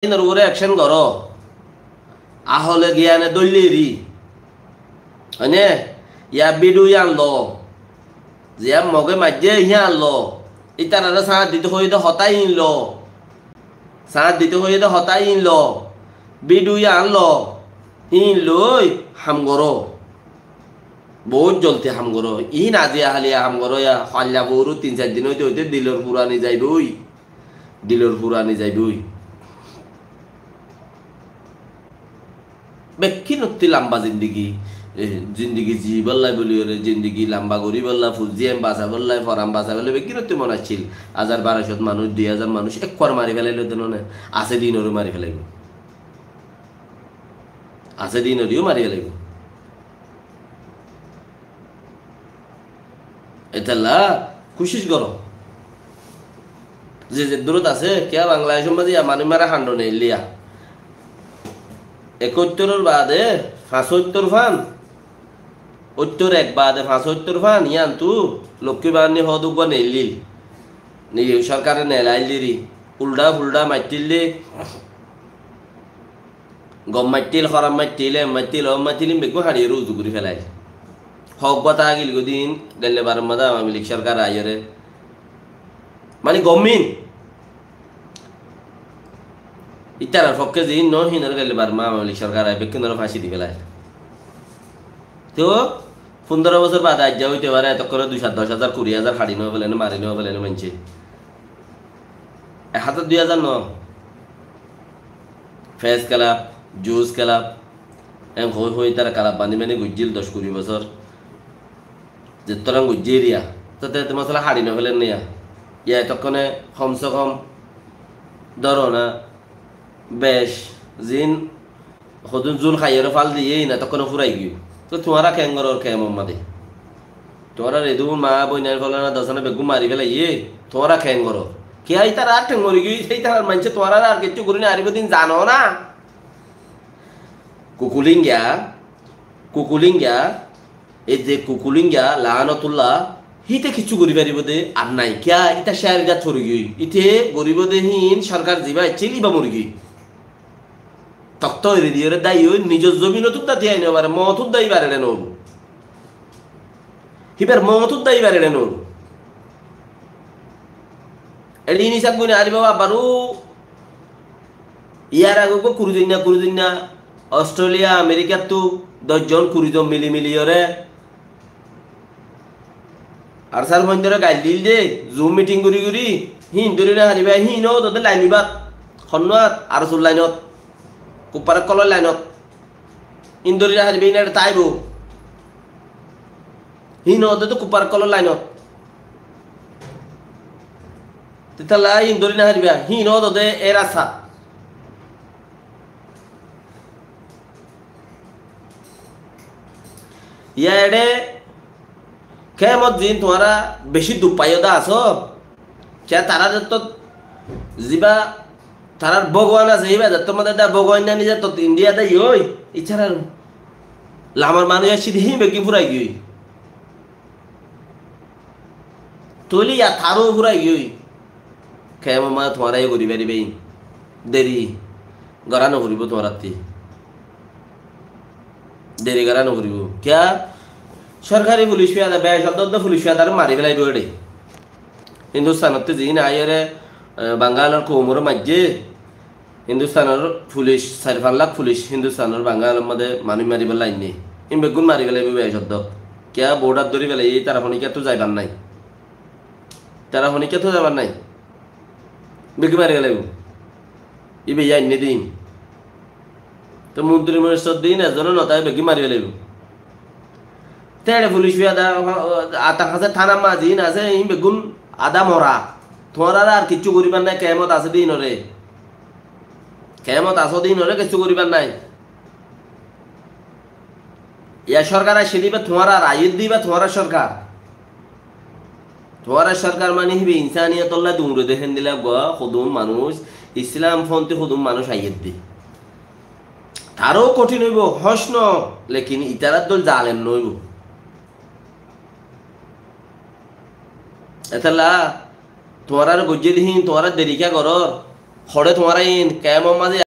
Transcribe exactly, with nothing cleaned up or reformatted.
Inor uore ekcen goró. Ahole giyane dóille eri. Óine? Ya bidiu yián lo. Ziyán Moge maijjé yián lo. Ítararé sáñt dito hoiyé dé hotá ín lo. Sáñt dito hoiyé dé hotá ín lo. Bidiu yián lo. Ín loi ham goró. Bout zoldi ham goró. Ín aziya háliya ham goró ya. Hoilla boru tin sair din óite óite dilor furani zaibói. Dilor furani zaibói. Bekkúnottú lamba zindigi, e, zindigi zibálla buli óre, zindigi lamba goríballa, fuziyán basabálla, foran basabálla, bekkúnottú mon accíl. Házar barocót manúic, dui házar manúic, ekkuar mari felailó de none, asé dinoré mari felaibó. Asé dinoré mari felaibó. Etolla kucíc goró. Ze zeddúrot asé, kiyá Bangladecór mazé ya manúic mara hando neillíya. Ekóttoror baade fañsóttor fan, óttor ek baade fañsóttor fan, yíantu Lokkí Bandáni hoó de uggúa neillíl. Ni sorkare nelaillíri. Uldha fuldha maittíl de. Gom maittíl, hóraf maittíl, em maittíl, om maittíl, ín beggún haçiyóre uzu gorí felail. Hoggúa tágil goi din, gelle baror mazé Awami Lig sorkar aiyóre. Mani gom ín. Ítarar fokké ziín no, híinor gelle baror mazé Awami Lig sorkar ai, bekkúnoré fañsi di felail. Te ó, fundoro bosór bade aijja óite fare, etokkone dui sat doc házar, kuri házar haçi no felaine, mari no felaine maincé. Ek házar dui házar no. Fes kelab, jus kelab, en hoi hoi tara kelab bandi bandi goijjíl doc kuri bosór. Zettóran goijjé eriya. Tóte ete mosala haçi no felen ne ya. Ya etokkone hom se hom dóro na bec zin hodún zul haiyóre fal diyé, ina tokkóne furai giyói. Toi tuáñra keén goror kemor mazé? Tuáñrar edún maa boin ain folana dasana beggún mari felaiyé, tuáñra keén goror? Kiyá ítara ar theng mori giyói, ítarar maincé tuáñrare ar kiccú gorí no faribó din zano na? Kukulinga, Kukulinga, ei ze Kukulinga, laanatullah, híte kiccú gorí faribó de ar nai. Kiyá íta cér gat fori giyói. Íte goríbou de híin sorkar zibá aiccíl íba mori giyói. Tokto eri diyóre dái ói nizor zobinot udda tiyai no fare, moot udda íbar eçe no óibo. Híbar moot udda íbar eçe no óibo. Eçe ini sak guni ari baba baru. Iyar age uggwá kuri zoinna, kuri zoinna Australia, Americattú doc zon, kuri zon mili mili óre Ar sar foindore gail dil de, Zoom meeting guri guri, híin dóri no faribá, híin ó dode lain ibát, honnúat, Arasur lainot, kuppar okkolor lainot, híin dóri no faribá, híin ere táibo, híin ó dode kuppar okkolor lainot. Titalla híin dóri no faribá, híin ó dode e rasta. Yá eçe kemot zin tuáñra beci duk faiyó de asó. Kiyá tará zettót ziba tarár Bhogoban asé, íba zettót mode de Bhogoban nani zettót India de yói, icárar lamar manúic aiccé de híin beggín furai giyói. Tóile yá taró furai giyói. Kemot mazé tuáñra yó gorí faribá ín. Deri gorá no foribó tuáñrattí. Deri gorá no foribó. Kiyá? Sorkari fulic fiyada, becoddo fulic fiyadare mari felaibó eçe. Hindustanottú ziín aiyóre, eh, Bangalor koumoré maijjé, Hindustanor fulic, sair fañs lak fulic Hindustanor Bangalor modé manúic maribálla ainné. Ín beggún mari felaibó becoddo. Kiyá? Bodar dóri felaiyé, ítara honíkkattú zaibar nái. Ítara honíkkattú zaibar nái. Beggín mari felaibó. Íba yá ainné de ín. Toi montri ministor de ín ezone no táke, beggín mari felaibó. Te eçe fulic fiyada, ata hañsé thanar mazé ín asé, ín beggún adá mora. Tuáñrare ar kiccú goríbar nái, kemot asé de ínore. Kemot asé de ínore kiccú goríbar nái. Yá sorkar aiccé de íba tuáñrar, aiyér de íba tuáñrar sorkar. Tuáñrar sorkar mani híba insaniyotolla duñre de héndilla uggwá hodún manúic, Islam fonti hodún manúic aiyér de. Taró kothin óibo, hócno, lekin itarar dóil zalem no óibo. Etolla tuáñrare goijjé de híin, tuáñra deri kiyá goror? Hoçé tuáñra in kemor mazé